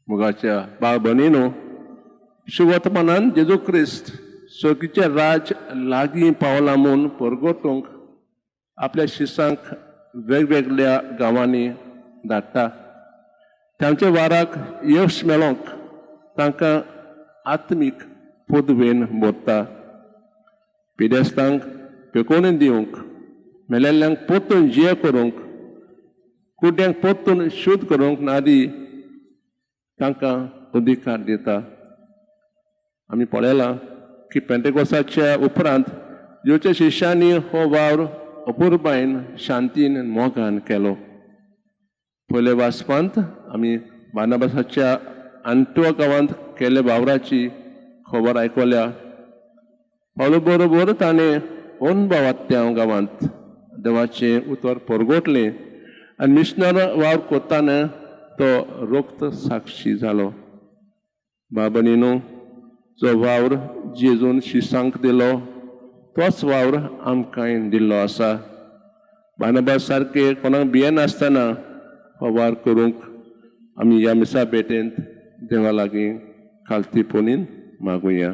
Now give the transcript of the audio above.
मोगाच्या भाव भयणीनो, शुभवर्तमानान जेजू क्रिस्त सर्गीचें राज लागीं पावलां म्हूण परगटूंक आपल्या शिसांक वेगवेगळ्या गांवांनी धाडटा. तांच्या वावराक यश मेळोंक तांकां आत्मीक पदवेन भरता. पिडेस्तांक पेकोवणी दिवंक, मेलेल्ल्यांक परतून जिये करूंक, कुड्ड्यांक परतून शुद्ध करूंक नादी तांकां अधिकार दिता. आमी पळयलां की पेंटेकोसाच्या उपरांत जेजूच्या शिश्यांनी हो वावर अपुरबायन, शांतीन, मोगान केलो. पयल्या वाचपांत आमी बार्नाबासाच्या आंतवा गांवांत केल्ल्या वावराची खबर आयकल्या. पावलो बरोबर ताणें अनभावात्या गांवांत देवाचें उतर परगटलें आनी मिशनर वावर करतना तो रोक्त साक्षी जालो. भाव भयणीनो, जो वावर जेजून शिसांक दिलो तोच वावर आमकांय दिल्लो आसा. बार्नाबास सारके कोणाक भियेनासतना हो वावर करूंक आमी ह्या मिसा भेटेंत देवा लागीं खालतीपणीन मागुया.